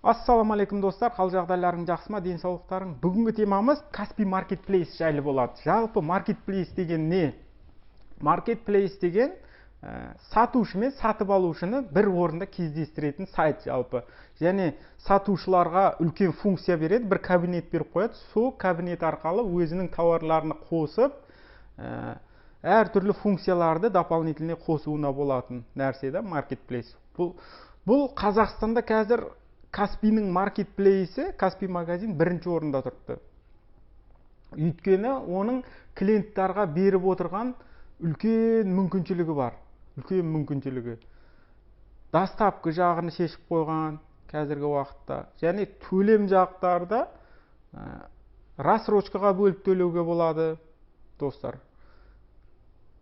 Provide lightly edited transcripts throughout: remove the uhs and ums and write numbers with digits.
Ассалаумағалейкум, достар! Қал жағдайларың жақсы ма, денсаулықтарың? Бүгінгі темамыз Каспи Маркетплейс жайлы болады. Жалпы маркетплейс деген не? Маркетплейс деген сатушы мен сатып алушыны бір орында кездестіретін сайт жалпы. Және сатушыларға үлкен функция береді, бір кабинет беріп қояды. Сол кабинет арқылы өзінің тауарларын қосып, әртүрлі функцияларды дополнительный қосуына болатын нәрсе да маркетплейс. Бұл Қазақстанда қазір Каспидің маркетплейсі, Каспи магазин бірінші орында тұрыпты. Өйткені оның клиенттарға беріп отырған үлкен мүмкіншілігі бар. Үлкен мүмкіншілігі. Доставка жағын шешіп қойған қазіргі уақытта. Және төлем жақтарда рассрочкаға бөліп төлеуге болады, достар.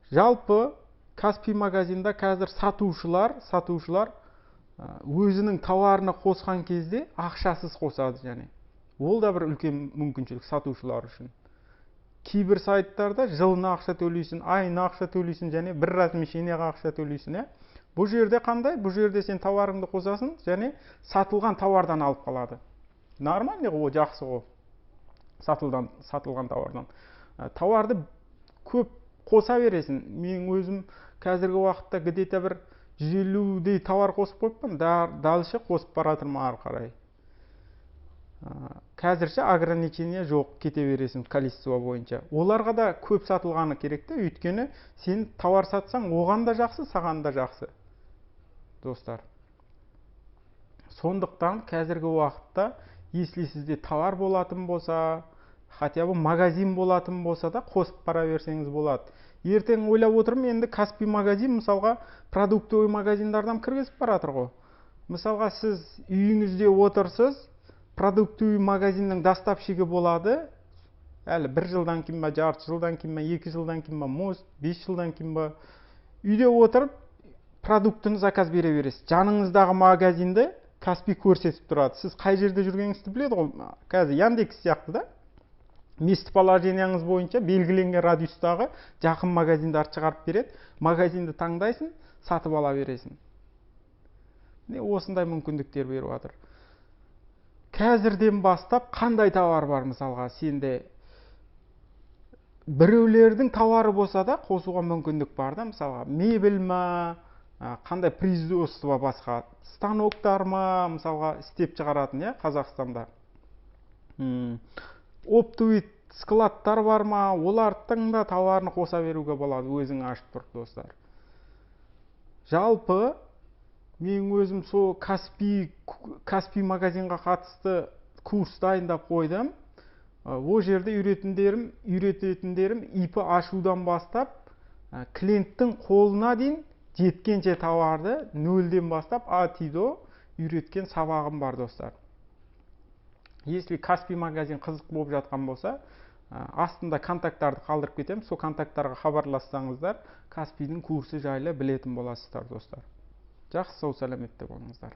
Жалпы Каспи магазинда қазір сатушылар өзінің тауарына қосқан кезде ақшасыз қосады және. Ол да бір үлкен мүмкіншілік сатушылар үшін. Кейбір сайттарда жылына ақша төлейсің, айына ақша төлейсің және бір размещениеға ақша төлейсің, иә? Бұл жерде қандай? Бұл жерде сен тауарыңды қосасың және сатылған тауардан алып қалады. Нормальный ғой, жақсы ғой. Сатылған тауардан. Тауарды көп қоса бересің. Мен өзім қазіргі уақытта где-то бір 150-дей тауар қосып қойыппын, дальше қосып бара жатырмын ары қарай. Қазірше ограничение жоқ, кете бересің количество бойынша. Оларға да көп сатылғаны керек те, өйткені сен тауар сатсаң, оған да жақсы, саған да жақсы, достар. Сондықтан қазіргі уақытта, если сізде тауар болатын болса, хотя бы магазин болатын болса да, қосып бара берсеңіз болады. Ертең ойлап отырмын, енді Каспи магазин мысалға продуктовый магазиндардан кіргізіп бара жатыр ғой. Мысалға сіз үйіңізде отырсыз, продуктовый магазиннің доставщигі болады. Әлі бір жылдан кейін ба, жарты жылдан кейін ба, 2 жылдан кейін ба, может, 5 жылдан кейін ба, үйде отырып продуктыны заказ бере бересіз. Жаныңыздағы магазинді Каспи көрсетіп тұрады. Сіз қай жерде жүргеніңізді біледі ғой. Қазір Яндекс сияқты да. Местоположениеңіз бойынша белгіленген радиустағы жақын магазиндарды шығарып береді. Магазинді таңдайсың, сатып ала бересің. Міне осындай мүмкіндіктер беріп жатыр. Қазірден бастап қандай тауар бар мысалға сенде? Біреулердің тауары болса да қосуға мүмкіндік бар да, мысалға мебель ма, қандай производство басқа, станоктар ма, мысалға істеп шығаратын, иә, Қазақстанда. Оптовый складтар бар ма, олардың да тауарын қоса беруге болады, өзің ашып тұрып, достар. Жалпы мен өзім сол Каспи магазинға қатысты курс дайындап қойдым. Ол жерде үйрететіндерім ИП ашудан бастап, клиенттің қолына дейін жеткенше тауарды нөлден бастап А до үйреткен сабағым бар, достар. Если Каспи магазин қызық болып жатқан болса, астында контакттарды қалдырып кетемін. Сол контакттарға хабарлассаңыздар, Каспидің курсы жайлы білетін боласыздар, достар. Жақсы, сау сәлеметте болыңыздар.